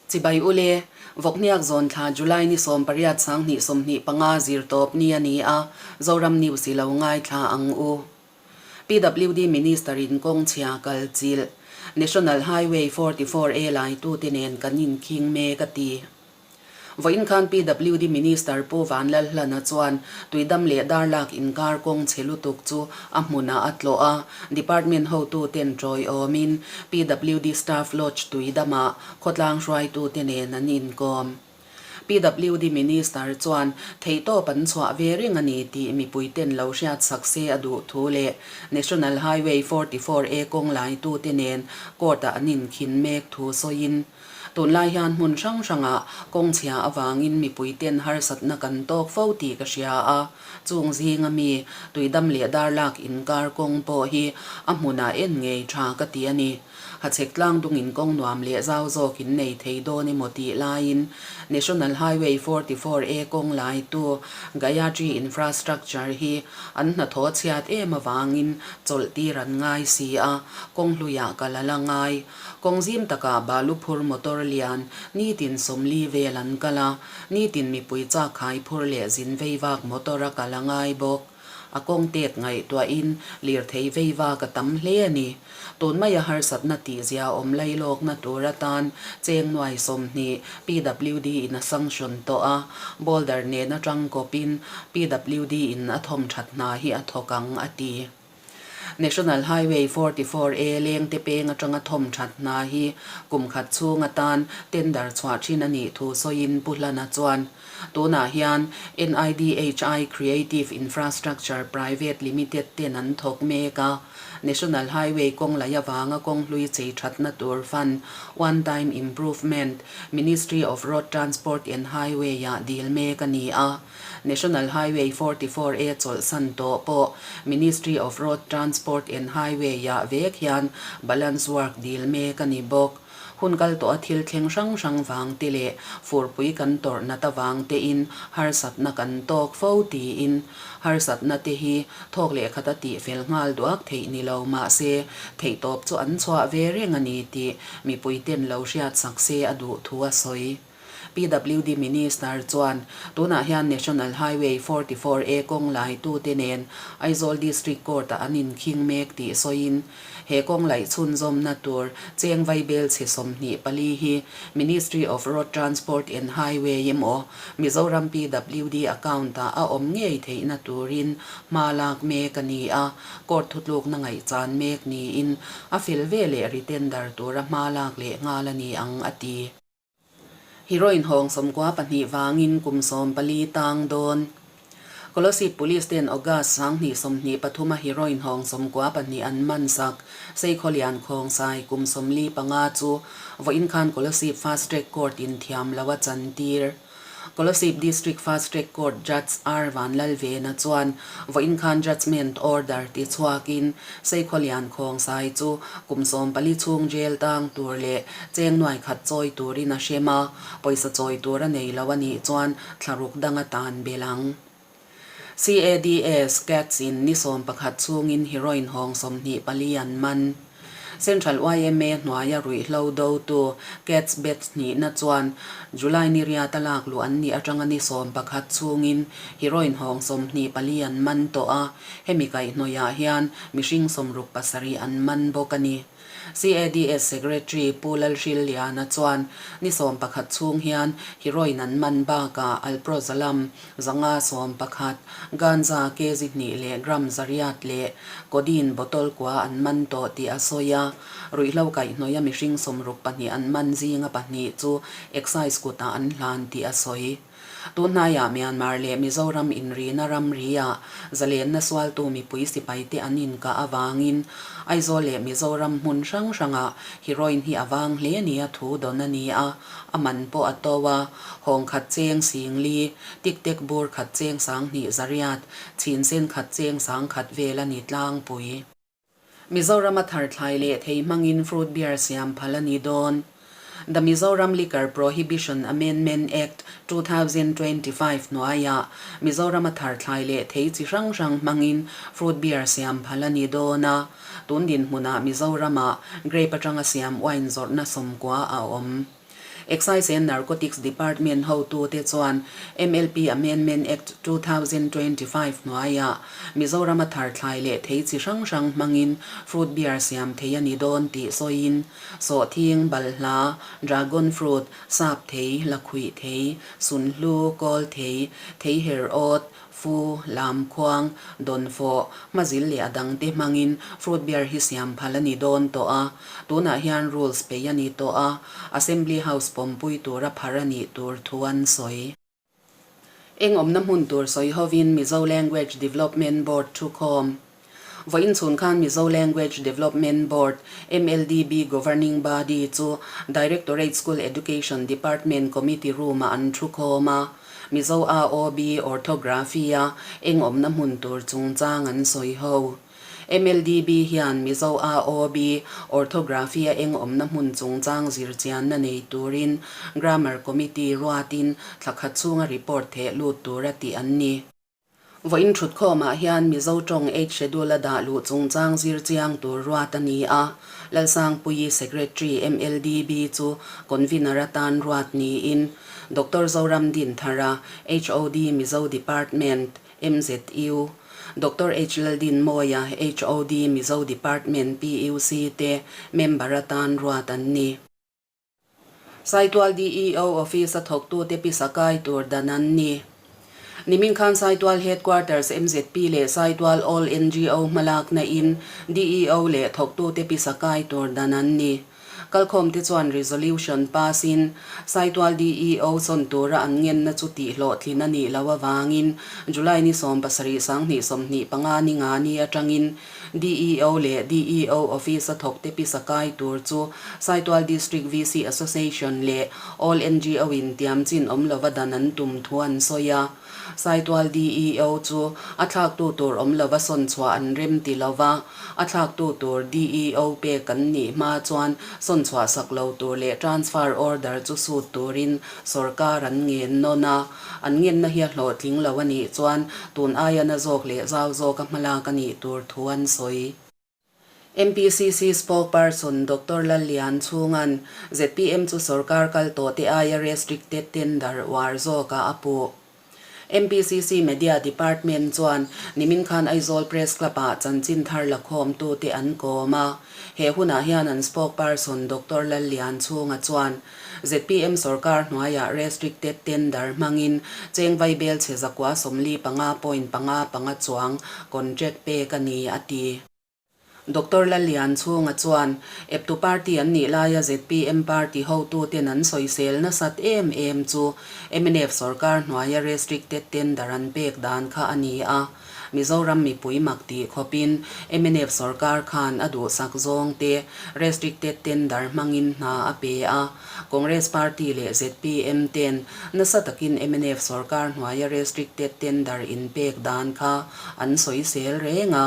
Chibai ule, Vawkhniak zawn thla July ni 18 2025 zirtawp ni a ni a, Zoram News i lo ngaithla ang u. PWD Minister in kawng chhia kal chilh, National Highway 44 A laitute nen kan inkhing mek a ti. Vawiin khan PWD Minister Pu Vanlalhlana chuan Tuidam leh Darlak inkar kawng chhe lutuk chu a hmunah a tlawh a, Department hotuten tawiawmin PWD Staff Lodge Tuidamah khawtlang hruaitute nen an inkawm. PWD Minister chuan theihtawp an chhuah ve reng a ni tih mipuiten lo hriatsak se a duh thu leh National Highway 44 A kawng laitute nen court-ah an inkhin mek thu sawiin, Tunlai hian hmun hrang hrangah kawng chhia avangin mipuiten harsatna kan tawk fo tih ka hria a, chung zinga mi tuidam leh darlak inkar kawng pawh hi a hmunah en ngei tha ka ti a ni. Hachhek tlang dungin kawng nuam leh zau zawk in nei thei dawn emaw tih laiin National Highway 44 A kawng laitu Gayatri Infrastructure hi an hnathawh chhiat em avangin chawlh tir an ngai si a, kawng hluiah kal a la ngai. Kawng zim takah balu phur motor lian nitin 40 vel an kal a, nitin mipui chak khai phur leh zin vei vak motor a kal a ngai bawk. A kawng tet ngaihtuahin lirthei vei vak a tam hle a ni. Tun maia harsatna tihzia awm lailawkna tur atan cheng nuai 20 PWD in a sanction tawh a, boulder nen atang kawpin PWD in a thawmthat hna hi a thawk ang a ti. National Highway 44 A lengte peng atanga thawm that hna hi kum khat chhung atan tender chhuah thin a nih thu sawiin Pu Hlana chuan, Tunah hian NIDHI Creative Infrastructure Private Limited ten an thawk mek a, National Highway kawng lei avanga kawng hlui chei thatna tur fund, One Time Improvement, Ministry of Road Transport and Highway-ah dil mek a ni a. National Highway 44 A chawlhsan tawh pawh Ministry of Road Transport and Highway-ah vek hian balance work dil mek a ni bawk. Hun kal tawha thil thleng hrang hrang vang te leh furpui kan tawrh nat avang tein harsatna kan tawk fo tiin harsatna te hi thawk leh khata tihfel nghal duak theih ni lo mahse theihtawp chu an chhuah ve reng a ni tih mipuiten lo hriatsak se a duh thu a sawi. PWD Minister chuan tunah hian National Highway 44 A kawng laitute nen Aizawl District Court-ah an inkhing mek tih sawiin, he kawng laih chhunzawmna tur cheng vaibel chhe 24 hi Ministry of Road Transport and Highway emaw Mizoram PWD account-ah a awm ngei theihna turin hma lak mek a ni a, court thutlukna ngaihchan mek niin a fel veleh retender tura hma lak leh nghal a ni ang, a ti. Heroin hawng 92 vangin kum 14 tang dawn. Kolasib Police ten August 2023 a heroin hawng 92 an man sak. Seikhawlian Khawngsai kum 45 chu vawiin khan Kolasib Fast Track Court in thiam lo a chantir. Kolasib District Fast Track Court Judge R Vanlalvena chuan vawiin khan judgement order ti chhuakin Seikhawlian Khawngsai chu kum 14 chhung jail tang tur leh cheng nuai khat chawi turin a hrem a, pawisa chawi tur a nei lo a nih chuan thlaruk dang a tan belh ang. CADS, Cats, in ni 11 chhungin heroin hawng 24 an man. Central yma hnuaia ruihhlo dotu Cats batch hnihna chuan July ni riata lak luh an nih atanga ni 11 chhungin heroin hawng 24 an man tawh a, hemi kaihhnawihah hian mihring 67 an man bawk a ni. CADS Secretary Pu Lalhrilliana chuan ni 11 chhung hian heroin an man bakah Alprozalam 511, ganja kg hnih leh gram 800 leh codeine bottle kua an man tawh tih a sawi a. Ruihhlo kaihhnawih a mihring 62 an man zinga pahnih chu excise kutah an hlan tih a sawi. Tunhnaiah Myanmar leh Mizoram inrina ramriah zalenna sualtu mipui sipaite an inkah avangin Aizawl leh Mizoram hmun hrang hrangah heroin hi a vang hle nia thu dawn a ni a, a man pawh a to a, hawng khat cheng 4000, tik tek bur khat cheng 2800, chhin sen khat cheng 1000 vel a ni tlangpui. Mizoram a thar thlai leh thei hmangin fruit beer siam phal a ni dawn. The Mizoram Liquor Prohibition Amendment Act, 2025 hnuaiah Mizoram a thar thlai leh thei chi hrang hrang hmangin fruit beer siam phal a ni dawn a. Tun dinhmunah Mizoramah grape atanga siam wine zawrhna 90 a awm. Excise and Narcotics Department hotute chuan MLP Amendment Act 2025 hnuaiah Mizorama thar thlai leh thei chi hrang hrang hmangin fruit beer siam thei a ni dawn tih sawiin sawhthing, balhla, dragon fruit, sap thei, lakhuih thei, sunhlu, kawl thei, thei her awt, Fu, Lamkhuang, Dawnfawh, Hmazil leh a dangte hmangin fruit beer hi siam phal a ni dawn tawh a, tunah hian rules pei a ni tawh a, Assembly House pawmpui tura phar a nih tur thu an sawi. Eng awmna hmun tur sawi hovin Mizo Language Development Board thukhawm Vawiin chhun khan Mizo Language Development Board, MLDB, Governing Body chu Directorate School Education Department Committee Room-ah an thu khawm a, Mizo AOB Orthography-a eng awmna hmun tur chungchang an sawi ho. MLDB hian Mizo AOB Orthography-a eng awmna hmun chungchang zirchianna nei turin Grammar Committee ruatin thla khat chhunga report theh lut tura tih an ni. Vawiin thutkhawmah hian Mizo tawng Eight Schedule a dah luh chungchang zir chiang tur ruat a ni a, Lalsangpuii Secretary MLDB chu Convener atan ruat niin Doctor Zoram Dinthara, HOD Mizo Department, MZU, Doctor H Laldinmawia, HOD Mizo Department, PUC te member atan ruat an ni. Saitual DEO Office a thawktute pisa kai tur dan an ni. Nimin khan Saitual Headquarters mzp leh Saitual All ngo hmalakna in DEO leh thawktute pisa kai tur dan an ni. Kalkhawmte chuan resolution pass in Saitual DEO sawn tura an ngenna chu tihhlawhtlin a nih loh avangin July ni 70 2025 ni nga ni atangin DEO leh DEO Office a thawkte pisa kai tur chu Saitual District VC Association leh All ngo in tiam chin awm lova dan an tum thu an sawi a. Saitual DEO chu a thlaktu tur awm lova sawn chhuah an rem ti lova, a thlaktu tur DEO pek an nih hma chuan sawn chhuah sak lo tur leh transfer order chu sut turin sawrkar an ngen nawn a. An ngenna hi a hlawhtling lo a nih chuan tun aia na zawk leh zau zawka hmalak a nih tur thu an sawi. MPCC Spokesperson Doctor Lallian chhunga'n zpm chu sorkar kal tawh te aia restricted tender uar zawkah a puh. MPCC Media Department chuan nimin khan Aizawl Press Club-ah chanchin thar lakhawmtute an kawm a. He hunah hian an spokesperson Doctor Lallian chhunga chuan zpm sorkar hnuaiah restricted tender hmangin cheng vaibel chhe zakua 45.55 chuang contract pek a ni, a ti. Doctor Lallian chhunga chuan eptu party an nih laia zpm party hotuten an sawisel nasat em em chu mnf sorkar hnuaia restricted tender an pek dan kha a ni a. Mizoram mipui mak tih khawpin mnf sorkar khan a duhsak zawng te restricted tender hmangin hna a pe a. Congress party leh zpm ten nasa takin mnf sorkar hnuaia restricted tender inpek dan kha an sawisel reng a.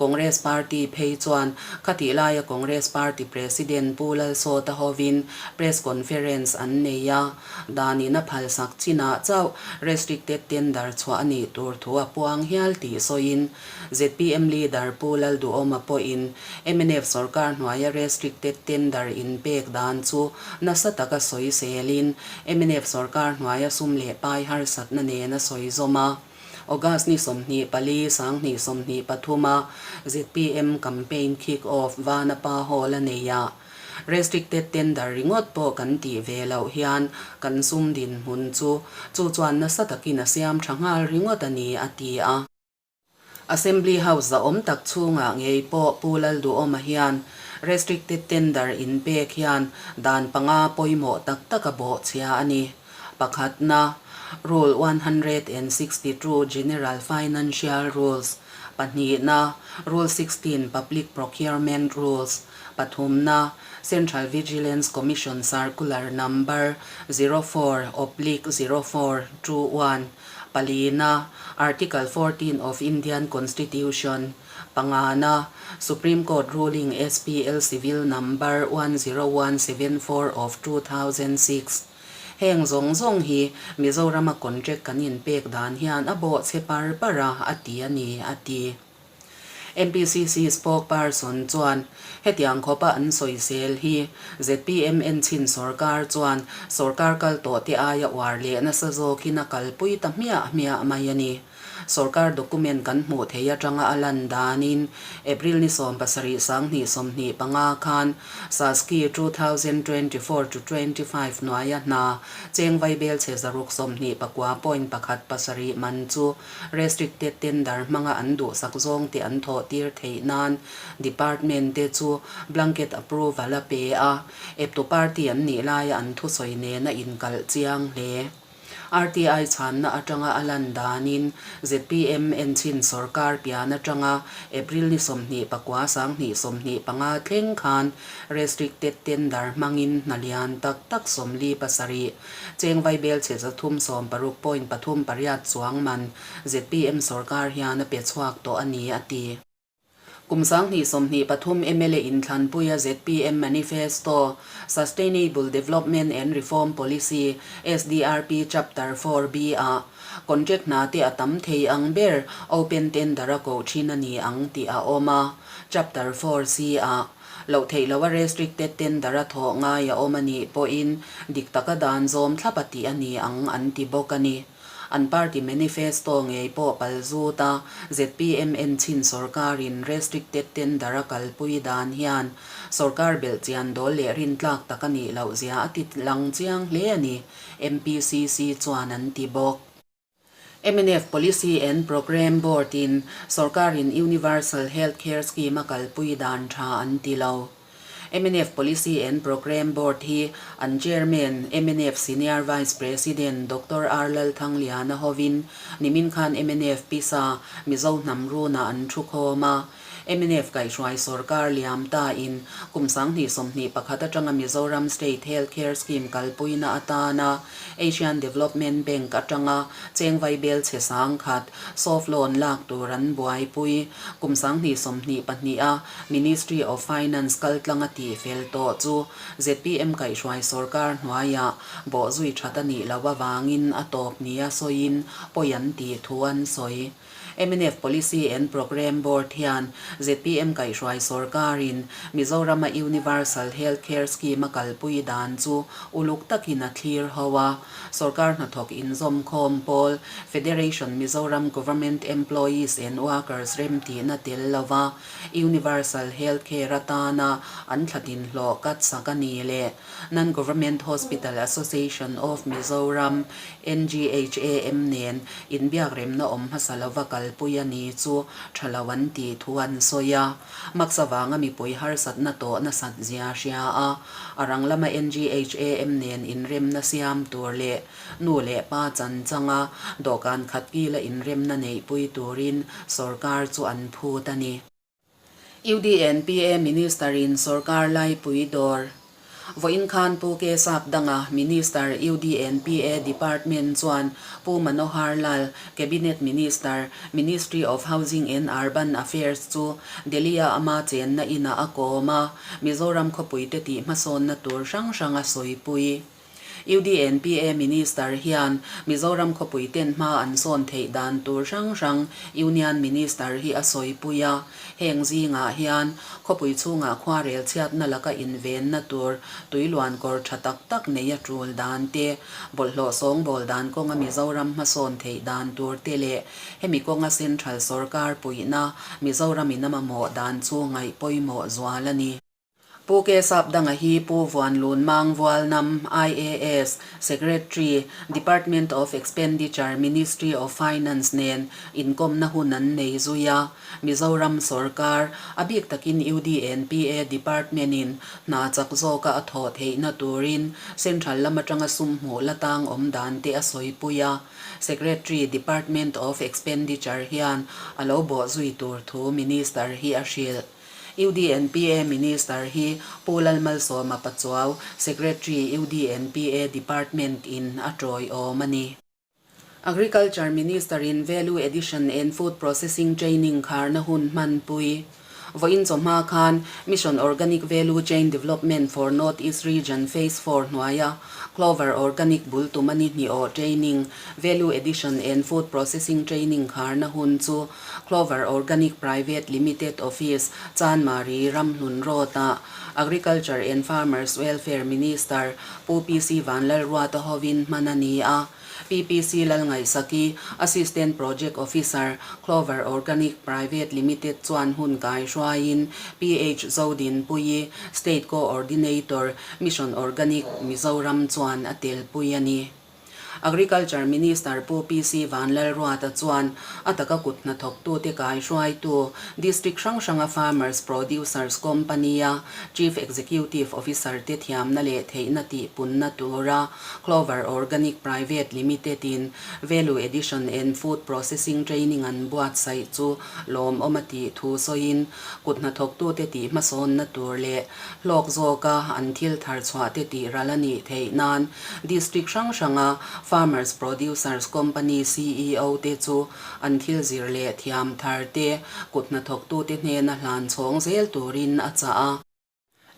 Congress party phei chuan khatih laia Congress party president Pu Lalsawta hovin press conference an nei a. Danin a phalsak chinah chauh restricted tender chhuah a nih tur thu a puang hial tih sawiin zpm leader Pu Lalduhawma pawhin mnf sorkar hnuaia restricted tender inpek dan chu nasa taka sawi selin mnf sorkar hnuaia sum leh pai harsatna nen a sawi zawm a. August ni 24 2023 a zpm campaign kick off Vanapa Hall a nei a. Restricted tender ringawt pawh kan tih ve loh hian kan sum dinhmun chu chu chuan nasa takin a siam tha nghal ringawt a ni, a ti a. Assembly House zahawm tak chhungah ngei pawh Pu Lalduhawma hian restricted tender inpek hian dan panga pawimawh tak tak a bawhchhia a ni. Pakhatna, Rule 162 General Financial Rules, Pahnihna, Rule 16 Public Procurement Rules, Pathumna, Central Vigilance Commission Circular Number 04/0421, Palina, Article 14 of Indian Constitution, Pangana, Supreme Court Ruling SPL Civil Number 10174 of 2006. Heng zawng zawng hi Mizorama contract kan inpek dan hian a bawhchhe par par a, a ti a ni, a ti. MPCC spokesperson chuan hetiang khawpa an sawisel hi zpm enchhin sorkar chuan sorkar kal tawhte aia uar leh nasa zawkin a kalpui ta hmiah hmiah mai a ni. Sorkar document kan hmuh theih atanga a lan danin April ni 70 2025 khan Saski 2024 to 25 hnuaia hna cheng vaibelchhe 629 point pakhat pasarih man chu Restricted tender hmanga an duhsak zawng te an thawh tir theih nan Department te chu blanket approval a pe a, eptu party an nih laia an thusawi nen a inkalh chiang hle. RTI chhanna atanga a lan danin zpm enchhin sorkar pian atanga April ni 29 2025 thleng khan restricted tender hmangin hna lian tak tak 47 Cheng vaibel chhe 360 point pathum pariat chuang man zpm sorkar hian a pe chhuak tawh a ni, a ti. Kum 2023 mla inthlanpuia zpm Manifesto, Sustainable Development and Reform Policy, SDRP, Chapter 4B ah contract hna te a tam thei ang ber open tender a koh thin a ni ang tih a awm a, Chapter 4C ah. Loh theih loha restricted tender a thawh ngai a awm a nih pawhin dik taka dan zawm thlap a tih a ni ang an ti bawk a ni. An party manifesto ngei pawh pal zut a, zpm enchhin sorkarin restricted tender a kalpui dan hian sorkar belhchian dawl leh rintlak tak a nih loh zia a ti lang chiang hle a ni, MPCC chuan an ti bawk. Mnf Policy and Programme Board in sorkarin Universal Health Care Scheme a kalpui dan tha an ti lo. Mnf Policy and Programme Board hi an Chairman, mnf Senior Vice President Doctor R Lalthangliana hovin nimin khan mnf pisa Mizo hnam runah an thu khawm a. Mnf kaihhruai sorkar liam ta in kum 2021 atanga Mizoram State Health Care Scheme kalpuina atana Asian Development Bank atanga cheng vaibel chhe sang khat soft loan lak tur an buaipui. Kum 2022 a Ministry of Finance kaltlanga tih fel tawh chu zpm kaihhruai sorkar hnuaiah bawhzui that a nih loh avangin a tawp nia sawiin pawi an tih thu an sawi. Mnf Policy and Programme Board hian zpm kaihhruai sorkarin Mizorama Universal Health Care Scheme a kalpui dan chu uluk takin a thlir ho a. Sorkar hnathawk inzawmkhawm pawl Federation Mizoram Government Employees and Workers remtihna tel lova Universal Health Care atana an thlatin hlawh kat sak a ni leh Non-Government Hospital Association of Mizoram, NGHAM, nen inbiakremna awm hmasa lova kalpui a ni chu tha lo an tih thu an sawi a. Max avanga mipui harsatna tawh nasat zia hria a, a rang lama NGHAM nen inremna siam tur leh nu leh pa chan changa dawhkan khat kila inremna neihpui turin sorkar chu an phut a ni. UDNPA Minister in sorkar laipui dawr vawiin khan Pu K Sap danga Minister UDNPA Department chuan Pu Manohar Lal, Cabinet Minister, Ministry of Housing and Urban Affairs chu Delhi-a ama chenna inah a kawm a, Mizoram khawpuite tih hmasawnna tur hrang hrang a sawipui. UDNPA Minister hian Mizoram khawpui ten hma an sawn theih dan tur hrang hrang Union Minister hi a sawipui a. Heng zingah hian khawpui chhungah khuarel chhiatna laka invenna tur tuiluan kawr tha tak tak nei a tul dan te, bawlhhlawh sawngbawl dan kawnga Mizoram hmasawn theih dan tur te leh hemi kawnga Central sawrkar puihna Mizoramin a mamawh dan chu ngaih pawimawh zual a ni. Pu K Sapdanga hi Pu Vuanlun Mang Vualnam, IAS, Secretary, Department of Expenditure, Ministry of Finance nen inkawmna hun an nei zui a. Mizoram sorkar, a bik takin UDNPA Department-in hna chak zawka a thawh theihna turin Central lam atanga sum hmuh la tang awm dan te a sawipui a. Secretary, Department of Expenditure hian a lo bawhzui tur thu Minister hi a hrilh. UDNPA Minister hi Pu Lalmalsawma Pachuau, Secretary, UDNPA Department in a tawiawm a ni. Agriculture Minister in Value Addition and Food Processing Training kharna hun hmanpui. Vawiin chawhma khan Mission Organic Value Chain Development for North East Region Phase Four hnuaia Clover Organic bul tum a ni hniawh Training, Value Addition and Food Processing Training kharna hun chu Clover Organic Private Limited Office, Chanmari, Ramhlun Road-ah Agriculture and Farmers Welfare Minister Pu PC Vanlalruata hovin hman a ni a. PPC Lalngaihsaki, Assistant Project Officer, Clover Organic Private Limited chuan hun kai hruaiin PH Zodinpuii, State Coordinator, Mission Organic, Mizoram chuan a telpui a ni. Agriculture Minister Pu PC Vanlalruata chuan a taka kut hnathawktute kai hruaitu District hrang hranga Farmers Producers Company-a Chief Executive Officer te thiamna leh theihna tihpunna tura Clover Organic Private Limited in Value Addition and Food Processing Training an buatsaih chu lawmawm a tih thu sawiin, kut hnathawktute tih hmasawnna tur leh hlawk zawka an thil thar chhuahte tih ral a nih theih nan District hrang hranga Farmers Producers Company CEO te chu an thil zir leh thiam thar te kut hnathawktute hnena hlan chhawng zel turin a chah a.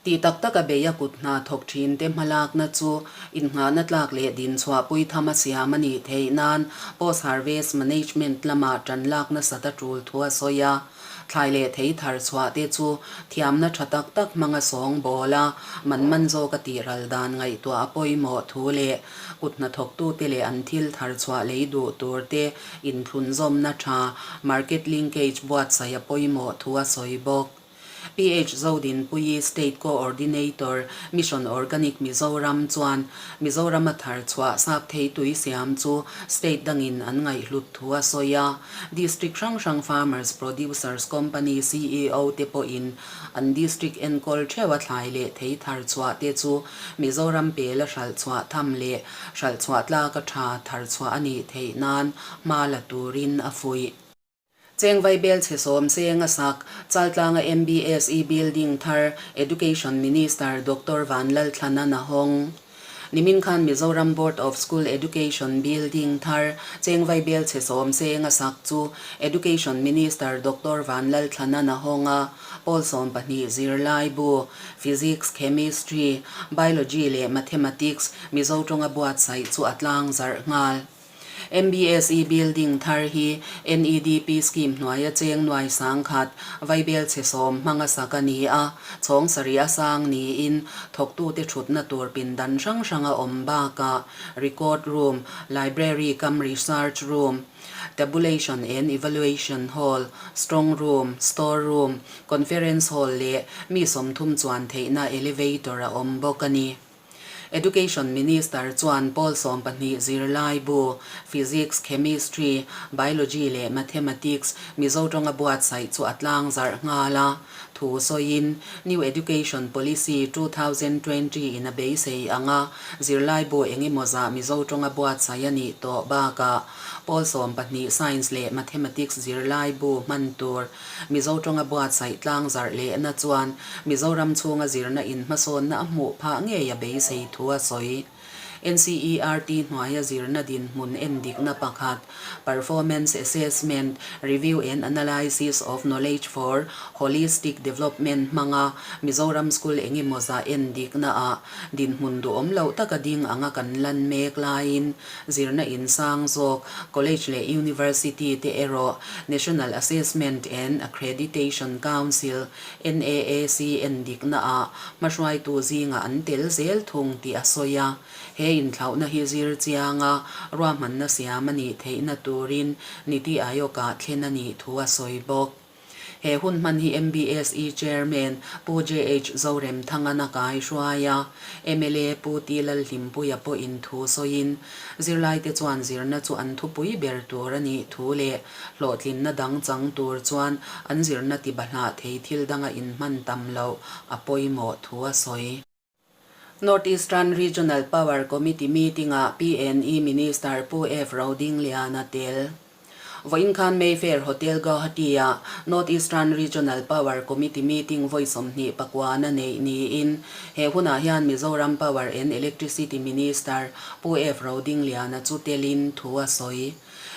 Tih tak taka bei a kut hna thawk thin te hmalakna chu innghahna tlak leh din chhuahpui tham a siam a nih theih nan Post Harvest Management lamah tan lak nasat a tul thu a sawi a. Thlai leh thei thar chhuah te chu thiamna tha tak tak hmanga sawng bawl a, man man zawk a tih ral dan ngaihtuah a pawimawh thu leh kut hnathawktute leh an thil thar chhuah lei duh tur te inthlunzawmna tha market linkage buatsaih a pawimawh thu a sawi bawk. PH Zodinpuii State Coordinator, Mission Organic Mizoram chuan Mizoram a thar chhuah sap thei tui siam chu state dangin an ngaihhlut thu a sawi a. District hrang hrang Farmers Producers Company CEO te pawhin an district enkawl theuh a thlai leh thei thar chhuah te chu Mizoram pela hralh chhuah tham leh hralh chhuah tlaka tha thar chhuah a nih theih nan hma la turin a fuih. Cheng Vaibel chhe sawm seng a sak, Chaltlanga MBSE Building thar Education Minister Doctor Vanlalthlanan a hawng. Nimin khan Mizoram Board of School Education Building thar Cheng Vaibel chhe sawm seng a sak chu Education Minister Doctor Vanlalthlanan a hawng a, Pawl 12 zirlai bu, Physics, Chemistry, Biology leh Mathematics Mizo tawnga buatsaih chu a tlang zarh nghal. MBSE building thar hi NEDP scheme hnuaia cheng nuai sang khat, vaibel chhe sawm hmanga sak a ni a, chhawng sarih a sang niin thawktute thutna tur pindan hrang hrang a awm bakah record room, library cum research room, tabulation and evaluation hall, strong room, store room, conference hall leh mi 30 chuan theihna elevator a awm bawk a ni. Education Minister chuan pawl 12 zirlai bu, Physics, Chemistry, Biology leh Mathematics, Mizo tawnga buatsaih chu a tlang zarh nghal a. Thu sawiin, New Education Policy 2020 in a beisei ang a, zirlai bu engemaw zah Mizo tawnga buatsaih a nih tawh bakah pawl 12 Science leh Mathematics zirlai bu hman tur Mizo tawnga buatsaih tlang zarh lehna chuan Mizoram chhunga zirna in hmasawnna a hmuh phah ngei a beisei thu a sawi. NCERT hnuaia zirna dinhmun endikna pakhat, Performance Assessment, Review and Analysis of Knowledge for Holistic Development hmanga Mizoram School engemaw zah endikna ah dinhmun duhawm loh taka ding anga kan lan mek laiin Zirna in sang zawk, College leh University te erawh National Assessment and Accreditation Council, NAAC, en dikna ah hmahruaitu zingah an tel zel thung tih a sawi a. He inthlauhna hi zir chianga ruahmanna siam a nih theihna turin Niti Aayog ah thlen a nih thu a sawi bawk. He hun hman hi MBSE Chairman Pu JH Zoremthangan a kai hruai a, mla Pu T Lalhlimpuia pawhin thu sawiin, zirlaite chuan zirna chu an thupui ber tur a nih thu leh hlawhtlinna dang chang tur chuan an zirna tibahlah thei thil danga inhman tam loh a pawimawh thu a sawi. North Eastern Regional Power Committee meeting-ah PNE Minister Pu F. Rodinglian a tel. Vawiin khan Mayfair Hotel Guwahati-ah North Eastern Regional Power Committee meeting vawi 20 pakuan a neih niin he hunah hian Mizoram Power and Electricity Minister Pu F. Rodinglian-a chu telin thu a sawi.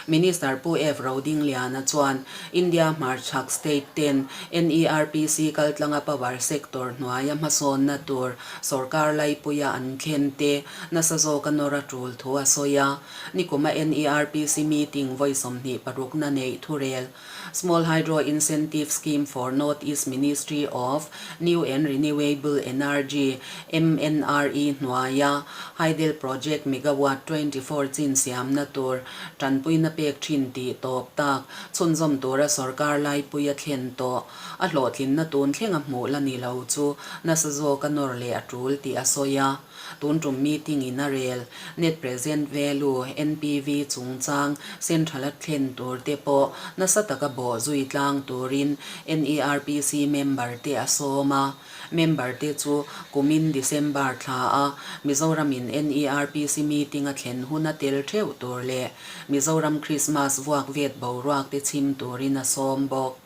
Minister Pu F Rodingliana chuan India hmarchhak state ten NERPC kaltlanga power sector hnuaia hmasawnna tur sorkar laipuia an thlen te nasa zawka nawr a tul thu a sawi a. Nikuma NERPC meeting vawi 26 na neih thurel Small Hydro Incentive Scheme for North East Ministry of New and Renewable Energy, MNRE, hnuaia Hydel Project megawatt 24 chin siamna tur tanpuina pek thin tih tawp tak chhunzawm tura sorkar laipui a thlen tawh. A hlawhtlinna tun thlenga hmuh la ni lo chu nasa zawka nawr leh a tul tih a sawi a. Tun tum meeting in a rel, Net Present Value, NPV, chungchang Central a thlen tur te pawh nasa taka bawh zui tlang turin NERPC member te a sawm a. Member te chu kumin December thla a Mizoram in NERPC meeting a thlen hun a tel theuh tur leh Mizoram Christmas vuak vet boruak te chhim turin a sawm bawk.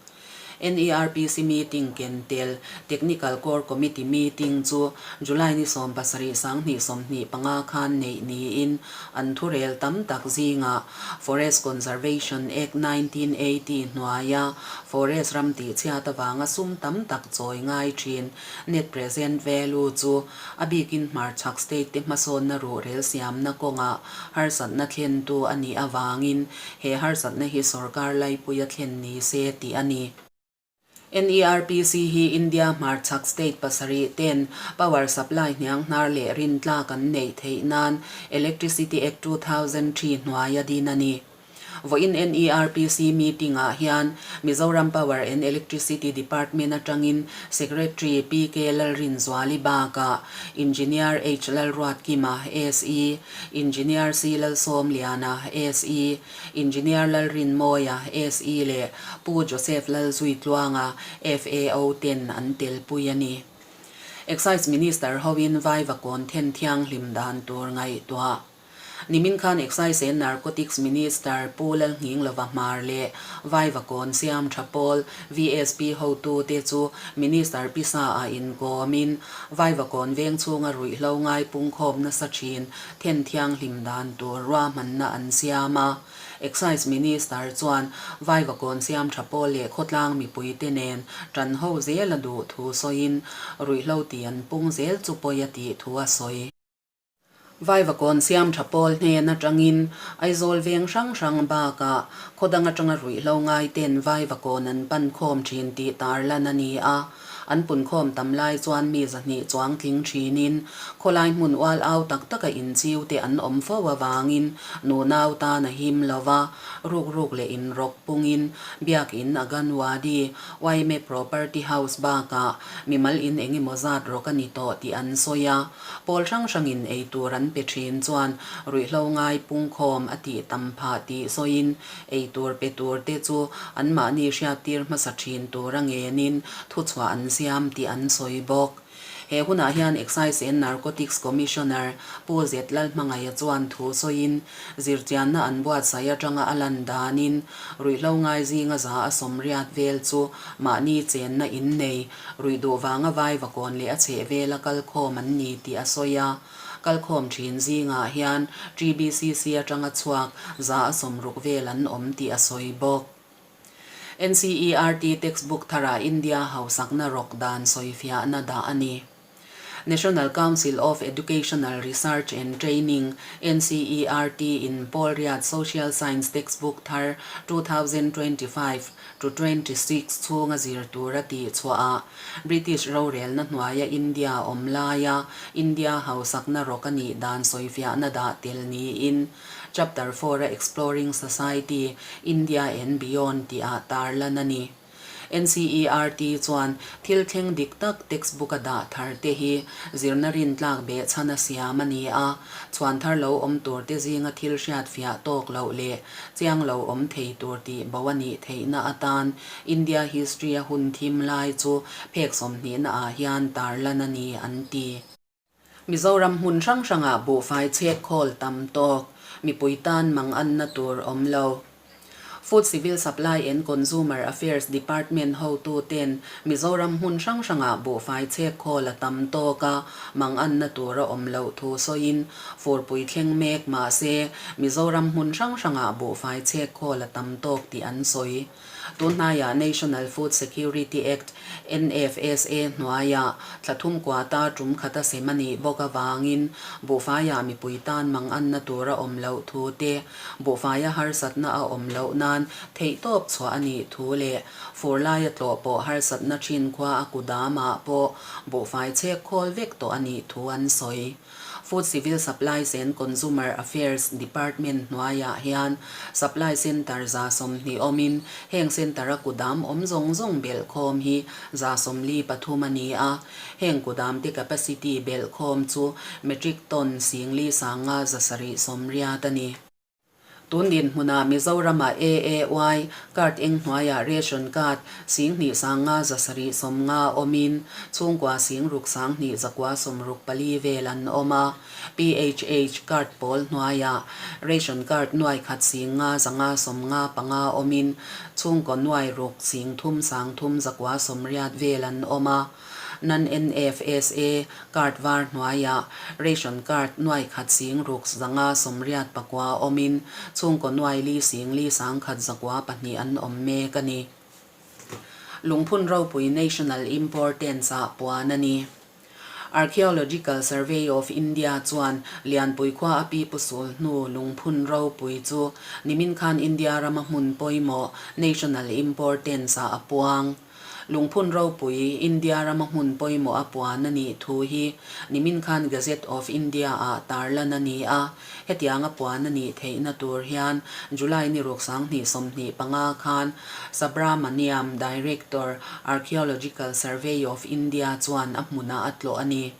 NERPC meeting ken tel Technical Core Committee meeting chu July ni 70 2025 khan neih niin an thurel tam tak zingah Forest Conservation Act 1980 hnuaia forest ram tihchhiat avanga sum tam tak chawi ngai thin net present value chu a bikin hmarchhak state te hmasawnna ruhrel siamna kawngah harsatna thlentu a nih avangin He harsatna hi sorkar laipuia thlen ni se tih a ni. NERPC hi India hmarchhak state pasarih ten power supply hniang hnar leh rintlak an neih theih nan Electricity Act 2003 hnuaia din a ni. Vawiin NERPC meeting ah hian Mizoram Power and Electricity Department atangin Secretary PK Lalrinzuali bakah Engineer H Lalruatkima, SE, Engineer C Lalsawmliana, SE, Engineer Lalrinmawia, SE leh Pu Joseph Lalzuitluanga, FAO, ten an telpui a ni. Excise Minister hoin Vaivakawn then thianghlim dan tur ngaihtuah. Nimin khan Excise and Narcotics Minister Pu Lalnghinglova Hmar leh Vaivakawn Siam Tha Pawl VSP hotute chu Minister Pisa ah inkawmin Vaivakawn veng chhunga ruihhlo ngai pungkhawm nasa thin then thianghlim dan tur ruahmanna an siam a. Excise Minister chuan Vaivakawn Siam Tha Pawl leh khawtlang mipuite nen tan ho zel a duh thu sawiin ruihhlo ti an pung zel chu pawi a tih thu a sawi. Vaivakawn siam tha pawl hnen atangin Aizawl veng hrang hrang bakah khaw dang atanga ruihhlo ngaiten Vaivakawn an pan khawm thin tih tarlan a ni a. An punkhawm tam lai chuan mi zahnih chuang tling thinin khawlai hmun ual au tak taka inchiu te an awm fo avangin nunau tan a him lo va, ruk ruk leh inrawk pungin Biakin Aganwadi, yma Property House bakah mimal in engemaw zat rawk a ni tawh tih an sawi a. Pawl hrang hrangin ei tur an pe thin chuan ruihhlo ngai pungkhawm a tih tam phah tih sawiin ei tur pe tur te chu anmahni hriattir hmasa thin tur a ngenin thuchhuah an siam tih an sawi bawk. He hunah hian Excise and Narcotics Commissioner Pu Zet Lalhmangaia chuan thu sawiin zirchianna an buatsaih atanga a lan danin ruihhlo ngai zinga za a sawmriat vel chu mahni chenna in nei Ruih duh vanga Vaivakawn leh a chhehvela kalkhawm an ni tih a sawi a. Kalkhawm thin zingah hian TBCC atanga chhuak 160 vel an awm tih a sawi bawk. NCERT textbook tharah India hausakna rawk dan sawifiahna dah a ni. National Council of Educational Research and Training, NCERT, in Paul Riat Social Science Textbook thar 2025 to 26 chhunga zir tur a tih chhuah ah British rorelna hnuaia India awm laia India hausakna rawk a nih dan sawifiahna dah tel niin Chapter 4 a Exploring Society, India and Beyond tih ah tarlan a ni. NCERT chuan thil thleng dik tak textbook a dah thar te hi zirna rintlak behchhan a siam a ni a, chhuan thar lo awm tur te zinga thil hriat fiah tawk loh leh chiang lo awm thei tur tih bo a nih theihna atan India history a hun thim lai chu phek 20 na ah hian tarlan a ni an ti. Mizoram hmun hrang hrangah buhfai chhek khawl tam tawk, mipui tan mang anna tur awm lo. Food Civil Supply and Consumer Affairs Department hotuten Mizoram hmun hrang hrangah buhfai chhek khawl a tam tawk a, manganna tur a awm loh thu sawiin furpui thleng mek mah se Mizoram hmun hrang hrangah buhfai chhek khawl a tam tawk tih an sawi. Tunhnaiah National Food Security Act, NFSA, hnuaiah thla thum kuata tum khata sem a nih bawk avangin buhfaiah mipui tan manganna tur a awm loh thu te, buhfaia harsatna a awm loh nan theihtawp chhuah a nih thu leh fur laia tlawh pawh harsatna thin khua a kudamah pawh buhfai chhek khawl vek tawh a nih thu an sawi. Food Civil Supplies and Consumer Affairs Department hnuaiah hian Supply Centre 120 awmin heng centre-a kudam awm zawng zawng belhkhawm hi 43 a ni a. Heng kudamte capacity belhkhawm chu metric ton 4,500 780 a ni. Tun dinhmunah Mizoramah AAY card eng hnuaiah ration card 2570 awmin chhungkua 63,164 vel an awm a. PHH card pawl hnuaiah ration card nuaikhat 5595 awmin chhungkaw nuairuk 33,380 vel an awm a. Non-NFSA card var hnuaiah ration card nuai khat 6589 awmin chhungkaw nuai li 4 1,102 an awm mek a ni. Lungphun ropui National Importance ah puan a ni. Archaeological Survey of India chuan Lianpui khua a pi pu sul hnu lungphun ropui chu nimin khan India rama hmun pawimawh National Importance ah a puang. Lungphun ropui, India rama hmun pawimawh a puan a nih thu hi nimin khan Gazette of India ah tarlan a ni a. Hetianga puan a nih theihna tur hian July ni ruk 2025 khan Subramaniam, Director, Archaeological Survey of India chuan a hmunah a tlawh a ni.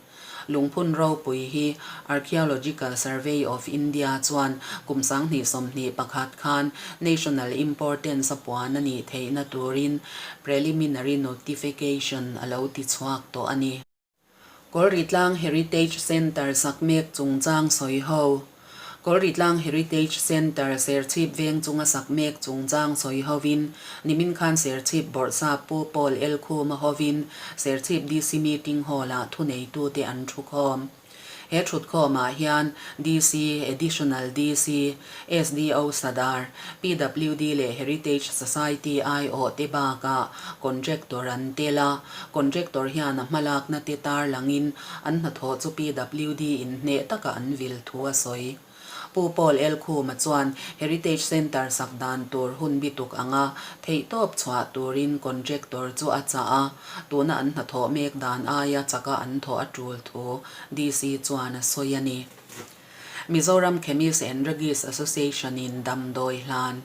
Lungphun ropui hi Archaeological Survey of India chuan kum 2021 khan National Importance a puan a nih theihna turin Preliminary Notification a lo ti chhuak tawh a ni. Kawlritlang Heritage Centre sak mek chungchang sawi ho. Kawlritlang Heritage Centre Serchhip veng chunga sak mek chungchang sawi hovin nimin khan Serchhip Bawrhsap Pu Paul Elkhuma hovin Serchhip DC Meeting Hall-ah thuneitute an thukhawm. He thutkhawmah hian DC, Additional DC, SDO Sadar, PWD leh Heritage Society aiawh te bakah Contractor an tel a, Contractor hian a hmalakna te tarlangin an hnathawh chu PWD in hneh taka an vil thu a sawi. Pu Paul Elkhuma chuan Heritage Centre sak dan tur hun bituk anga theihtawp chhuah turin Contractor chu a chah a, tuna an hnathawh mek dan aia chaka an thawh a tul thu DC chuan a sawi a ni. Mizoram Chemist and Druggist Association in damdawi hlan.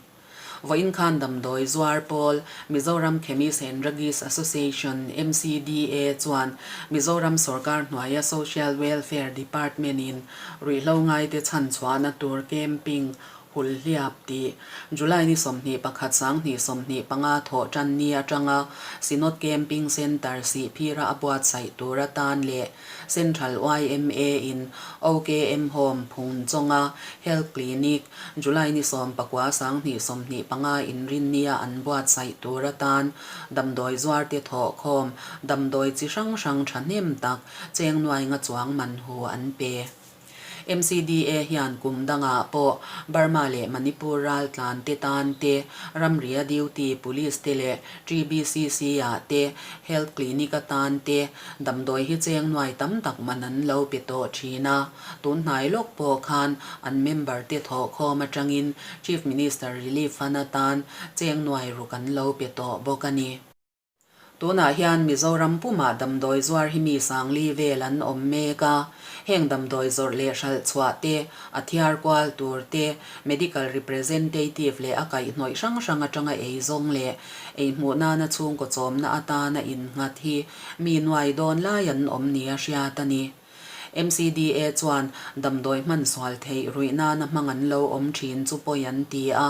Vawiin khan damdawi zuar pawl Mizoram Chemist and Druggist Association, MCDA, chuan Mizoram sorkar hnuaia Social Welfare Department-in ruihhlo ngaite chhanchhuahna tur camping Hulhliap tih July ni 21 2025 thawh tan ni atanga Synod Camping Centre Sihphira a buatsaih tur atan leh Central yma in OKM Home phung chawnga Health Clinic July ni 19 2025 inrinnia an buatsaih tur atan damdawi zuarte thawhkhawm damdawi chi hrang hrang thahnem tak cheng nuai nga chuang man hu an pe. MCDA hian kum dangah pawh Burma leh Manipur raltlan te tan te, ramria duty police te leh TBCC ah te, health clinic atan te damdawi hi cheng nuai tam tak man an lo pe tawh thin a. Tun hnai lawk pawh khan an member te thawhkhawm atangin Chief Minister Relief Fund atan cheng nuai ruk an lo pe tawh bawk a ni. Tunah hian Mizoram pumah damdawi zuar hi mi sangli vel an awm mek a, heng damdawi zawrh leh hralh chhuah te, a thiar kual tur te, medical representative leh a kaihhnawih hrang hrang atanga ei zawng leh ei hmuh nana chhungkaw chawmna atana innghat hi mi nuai dawn lai an awm nia hriat a ni. MCDA chuan damdawi hman sual theih ruih nana hmang an lo awm thin chu pawi an ti a,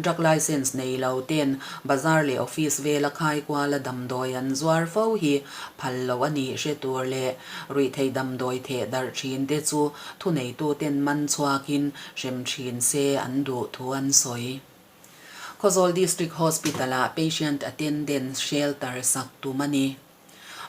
drug licence nei lo ten bazar leh office vela khai kuala damdawi an zuar fo hi phal loh a nih hre tur leh ruihtheih damdawi theh darh thin te chu thuneituten man chhuakin hrem thin se an duh thu an sawi. Khawzawl District Hospital-ah Patient Attendance Shelter sak tum a ni.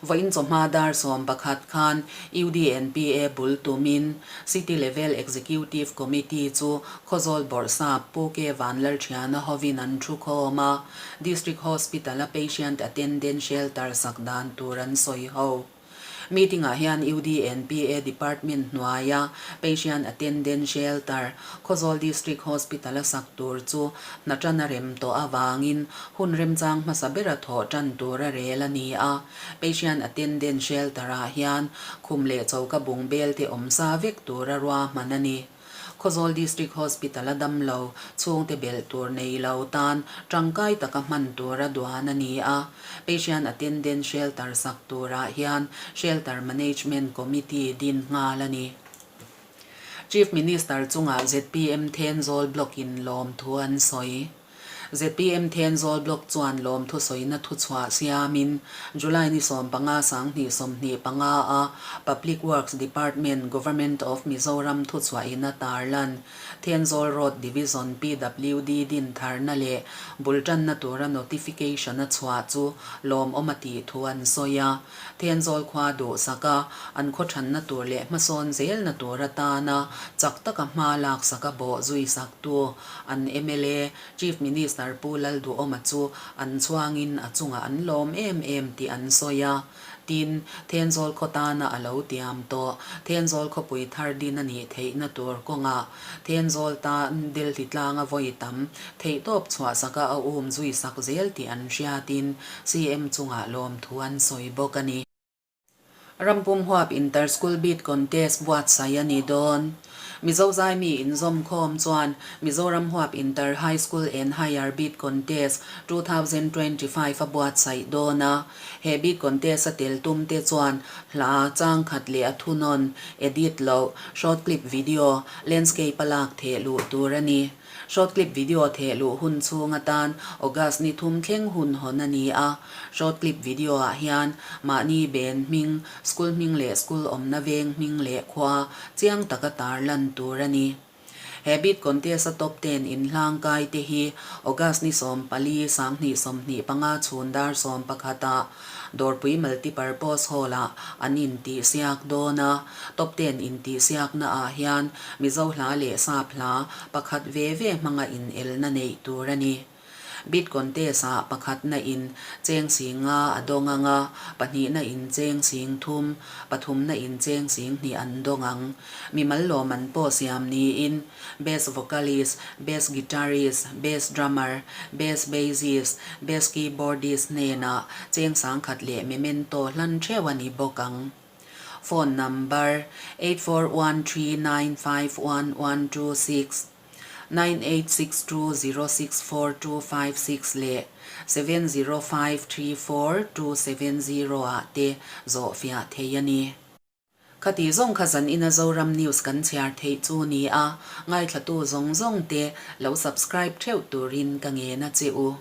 Vawiin chawhma dar 11 khan UDNPA bul tumin City Level Executive Committee chu Khawzawl Bawrhsap Pu K Vanlalthiana hovin an thu khawm a, District Hospital-a Patient Attendant Shelter sak dan tur an sawi ho. Meeting-ah hian UDNPA Department hnuaia Patient Attendant Shelter, Khawzawl District Hospital-a sak tur chu hna tan a rem tawh avangin hun remchang hmasa bera thawh tan tur a rel a ni a. Patient Attendant Shelter-ah hian khum leh choka bung bel te awm sa vek tura ruahman a ni. Khawzawl District Hospital-a damlo chhungte belh tur nei lo tan tangkai taka hman tura duan a ni a. Patient Attendant Shelter sak turah hian Shelter Management Committee din nghal a ni. Chief Minister chungah zpm Thenzawl Block-in lawmthu an sawi. Zpm Thenzawl Block chuan lawmthu sawina thuchhuah siamin July ni 15 2025 a Public Works Department, Government of Mizoram thuchhuahin a tarlan Thenzawl Road Division PWD din tharna leh bul tanna tura notification a chhuah chu lawmawm a tih thu an sawi a. Thenzawl khua duhsak a, an khaw thanna tur leh hmasawn zelna tur atana chak taka hma laksak a bawh zui saktu An mla, Chief Minister Pu Lalduhawma chu an chhuangin a chungah an lawm em em tih an sawi a. Tin, Thenzawl khaw tana a lo tiam tawh. Thenzawl khawpui thar din a nih theihna tur kawngah Thenzawl tan Delhi tlanga vawi tam theihtawp chhuahsaka a um zui sak zel tih an hriatin CM chungah lawmthu an sawi bawk a ni. Rampum huap Inter School Beat Contest buatsaih a ni dawn. Mizo zaimi inzawmkhawm chuan Mizoram huap Inter High School and Higher Beat Contest 2025 a buatsaih dawn a. He Beat Contest a tel tum te chuan hla changkhat leh a thunawn, edit loh, short clip video, landscape a lak theh luh tur a ni. Short clip video theh luh hun chhung atan August ni thum thleng hun hawn a ni a. Short clip video ah hian mahni ben hming, school hming leh school awmna veng hming leh khua chiang taka tar lan tur a ni. He beat contest a top ten inhlang kai te hi August ni 14 2025 chhun dar 11 ah Dawrpui Multipurpose Hall-ah an intihsiak dawn a, Top ten intihsiakna ah hian Mizo hla leh Sap hla pakhat ve ve hmanga inelna neih tur a ni. Beat Contest ah pakhatna in cheng sing nga a dawng ang a, pahnihna in cheng sing thum, pathumna in cheng sing hnih an dawng ang. Mimal lawm an pawh siam niin Best Vocalist, Best Guitarist, Best Drummer, Best Bassist, Best Keyboardist hnenah cheng sangkhat leh memento hlan theuh a ni bawk ang. Phone number, 8413951126, 9862064256 leh 70534270 ah te zawhfiah thei a ni. Khati zawng kha zan ina Zoram News kan chhiar theih chu ni a, ngaithlatu zawng zawng te lo subscribe theuh turin ka ngen a che u.